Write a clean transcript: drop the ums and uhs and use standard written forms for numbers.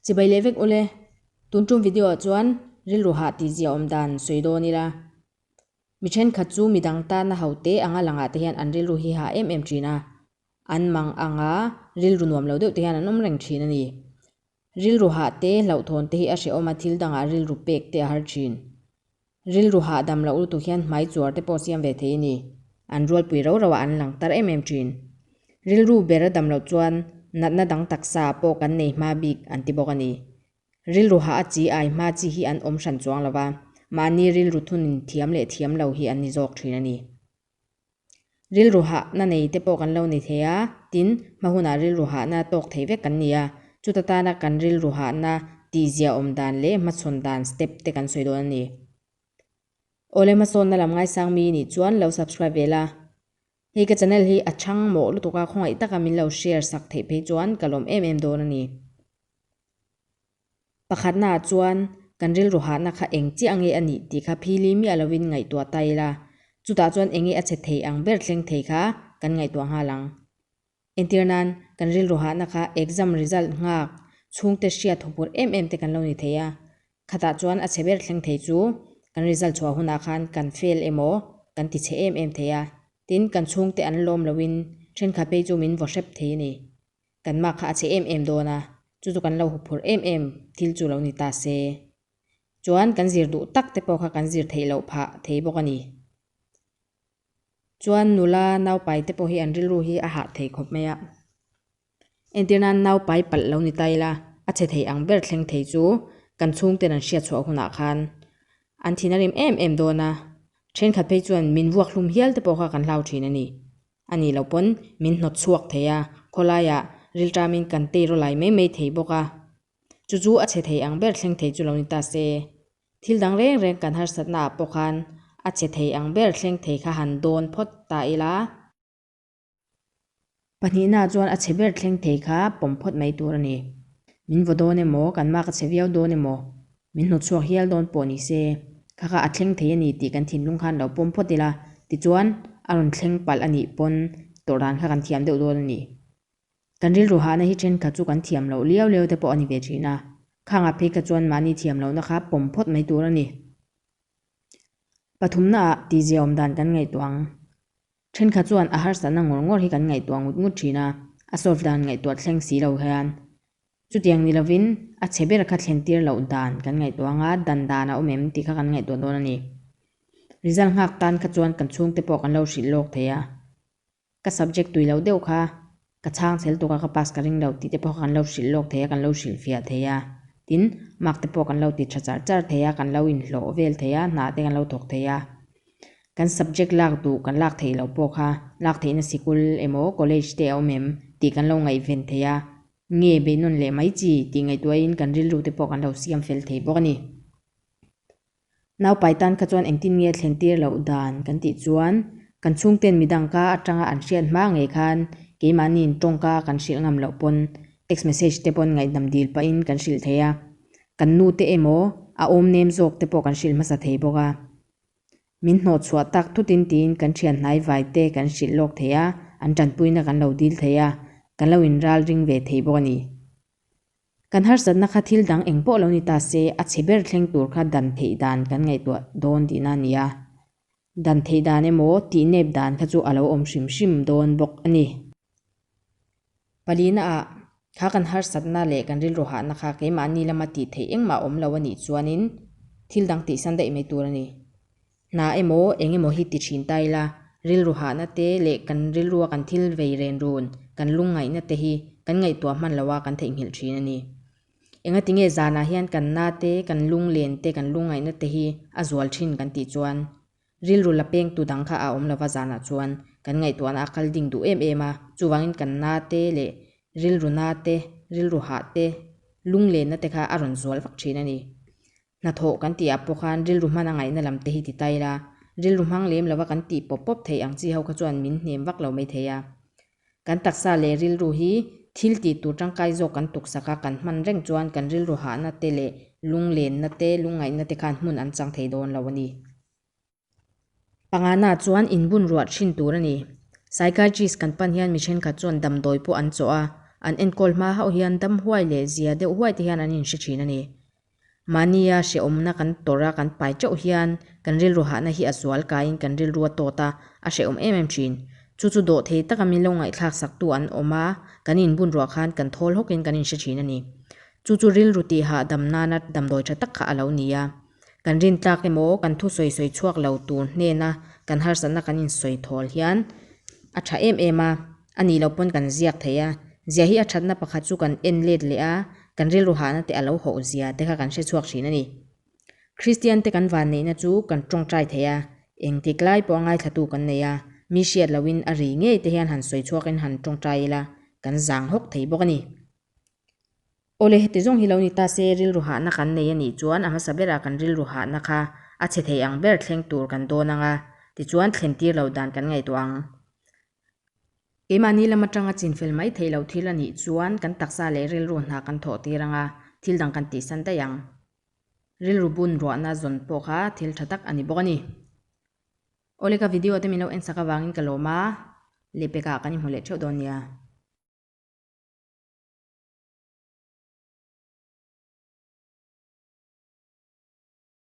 Chibai leh vek ule, tun tum video ah chuan rilru hah tih zia awm dan sawi dawn ila. Mi thenkhat chu midang tana ho te anga langah te hian an rilru hi hah em em thin a, an mang anga rilru nuam lo deuh te hian an awm reng thin a ni. Rilru hah te hlauhthawn te hi a hrehawm a thil dangah rilru pek te a har thin. Rilru hahdam loh lutuk hian hmai chuar te pawh siam ve thei a ni. An rualpui rau rauah an lang tar em em thin. Rilru ber a dam loh chuan natna dang taksa ah pawh kan nei hma bik an ti bawk a ni. Rilru hah a chi ai hma chi hi an awm hran chuang lo va, mahni rilru thunin thiam leh thiam lo hi an ni zawk thin a ni. Rilru hahna nei te pawh kan lo ni thei a, tin, hma hunah rilru hahna tawk thei vek kan ni a, chuta tana kan rilru hahna tihzia awm dan leh hmachhawn dan step te kan sawi dawn a ni. Awle hmasawnna lam ngaisang mi nih chuan lo subscribe ve la. Hei ka channel hi a chhang mawh lutuk a, khawngaih taka min lo share sak theih phei chuan ka lawm em em dawn a ni. Pakhatnaah chuan kan rilru hahna kha eng chiah nge a nih tih kha phili miah lovin ngaihtuah ta ila, chutah chuan eng nge a chhe thei ang ber thleng thei kha kan ngaihtuah nghal ang. Entir nan, kan rilru hahna kha exam result nghak chhungte hriat thawpur em em te kan lo ni thei a, khatah chuan a chhe ber thleng thei chu kan result chhuah hunah khan kan fail emaw kan ti chhe em em thei a, tin kan chhungte an lawm loin thenkhat phei chu min vaw hrep thei a ni. Kan mak kha a chhe em em dawn a, chu chu kan lo huphurh em em thil chu lo ni ta se. Chuan kan zir duh tak te pawh kha kan zir theih loh phah thei bawk a ni. Chuan nula naupai te pawh hi an rilru hi a hah thei khawp mai a. Entir nan naupai palh lo ni ta ila, a chhe thei ang ber thleng thei chu kan chhungten an hriat chhuah hunah khan an thin a rim em em dawn a, thenkhat phei chuan min vuak hlum hial te pawh kha kan hlau thin a ni. A nih loh pawn min hnawt chhuak thei a, khawlaiah rilṭamin kan tei raw lai mai mai thei bawk a. Chu chu a chhe thei ang ber thleng thei chu lo ni ta se. Thil dang reng reng kan harsatna ah pawh khan a chhe thei ang ber thleng thei kha han dawn phawt ta ila. Pahnihna chuan a chhe ber thleng thei kha pawm phawt mai tur a ni. Min vaw dawn emaw, kan mak a chhe viau dawn emaw, Min hnawtchhuak hial dawn pawh ni se, kha kha a thleng thei a ni tih kan thinlung khan lo pawm phawt ila, tichuan a rawn thleng palh a nih pawn tawrh dan kha kan thiam deuh dawn a ni. Kan rilru hahna hi thenkhat chu kan thiam loh liau liau te pawh a ni ve thin a, khangah phei kha chuan mahni thiam lohna kha pawm phawt mai tur a ni. Pathumnaah tihzia awm dan kan ngaihtuah ang. Thenkhat chuan a harsatna ngawr ngawr hi kan ngaihtuah ngut ngut thin a, a solve dan ngaihtuah thleng si lo hian Chutiang ni lovin a chhe ber kha thlentir loh dan kan ngaihtuah anga dan dan a awm em tih kha kan ngaihtuah dawn a ni. Result nghak tan kha chuan kan chhungte pawh kan lo hrilh lawk thei a, ka subject tui lo deuh kha ka chhang chhel tuk a ka pass ka ring lo tih te pawh kha kan lo hrilh lawk thei a, kan lo hrilhfiah thei a, tin mark te pawh kan lo ti tha char char thei a, kan lo inhlawh vel thei a, hna te kan lo thawk thei a. Kan subject lak duh kan lak theih loh pawh kha lak theihna sikul emaw college te a awm em tih kan lo ngaihven thei a, Nge beihnawn leh mai chi tih ngaihtuahin kan rilru te pawh kan lo siam fel thei bawk a ni. Naupai tan kha chuan engtin nge thlen tir loh dan kan tih chuan kan chhungten midang ka atanga an hriat hma ngei khan keimahniin tawngka kan hrilh ngam loh pawn text message te pawn ngaihdam dil pahin kan hrilh thei a, kan nu te emaw a awm nem zawk te pawh kan hrilh hmasa thei bawk a. Min hnawhchhuah tak thutin tiin kan thian hnai vai te kan hrilh lawk thei a, an tanpuina kan lo dil thei a, kan lo inral ring ve thei bawk a ni. Kan harsatna kha thil dang eng pawh lo ni ta se, a chhe ber thleng tur kha dan theih dan kan ngaihtuah dawn tihna a ni a. Dan theih dan emaw tih nep dan kha chu a lo awm hrim hrim dawn bawk a ni. Palina ah, kha kan harsatna leh kan rilru hahna kha keimahni lama tih theih engmah awm lo a nih chuanin thil dang tihsan daih mai tur a ni. Hna emaw eng emaw hi ti thin ta ila, rilru hahna te leh kan rilrua kan thil vei ren run, kan lungngaihna te hi kan ngaihtuah hman loha kan theihnghilh thin a ni. Engatinge zanah hian kan na te, kan lunglen te, kan lungngaihna te hi a zual thin kan tih chuan Rilru la pengtu dang kha a awm lova zanah chuan kan ngaihtuahna a kal ding duh em em a, chuvangin kan na te leh rilru na te, rilru hah te, lunglenna te kha a rawn zual vak thin a ni. Hnathawh kan tih ah pawh khan rilru hman a ngaihna lam te hi ti ta ila, rilru hmang lem lova kan tih pawp pawp theih ang chi ho kha chuan min hnem vak lo mai thei a. Kan taksa leh rilru hi thil tih tur tangkai zawk kan tuksak a, kan hman reng chuan kan rilru hahna te leh lunglenna te, lungngaihna te khan hmun an chang thei dawn lo a ni. Pangana chuan inbun ruah thin tur a ni. Psychiatrist kan pan hian mi thenkhat chuan damdawi pawh an chawh a, An enkawl hma hauh hian dam huai leh zia deuh huai te hian an inhre thin a ni. Mahnia hrehawmna kan tawrh a kan pai teuh hian kan rilru hahna hi a zual kaiin kan rilru a tawt a, a hrehawm em em thin. Chu chu dawh thei taka min lo ngaihthlak saktu an awm a, kan inbun ruah khan kan thawl hawkin kan inhre thin a ni. Chu chu rilru tih hahdam nana damdawi tha tak kha a lo ni a. Kan rintlak emaw kan thu sawi sawi chhuak lo tur hnena kan harsatna kan insawi thawl hian a tha em em a, a nih loh pawn kan ziak thei a. Zia hi a thatna pakhat chu kan en let leh a, kan rilru hahna te a lo hauh zia te kha kan hre chhuak thin a ni. Kristian te kan vanneihna chu kan tawngtai thei a, engtik lai pawh a ngaithlatu kan nei a, mi hriat lohin a ri ngei te hian han sawi chhuakin han tawngtai ila kan zang hawk thei bawk a ni. Awle, heti zawng hi lo ni ta se, rilru hahna kan nei a nih chuan a hmasa berah kan rilru hahna kha a chhe thei ang ber thleng tur kan dawn ang a, tichuan thlen tir lo dan kan ngaihtuah ang. Keimahni lam atanga chinfel mai theih loh thil a nih chuan kan taksa leh rilru hna kan thawh tir ang a, thil dang kan tihsan daih ang. Rilru bun ruahna zawn pawh kha thil tha tak a ni bawk a ni. Awle ka video te min lo en sak avangin ka lawm a, lehpekah kan inhmu leh theuh dawn nia.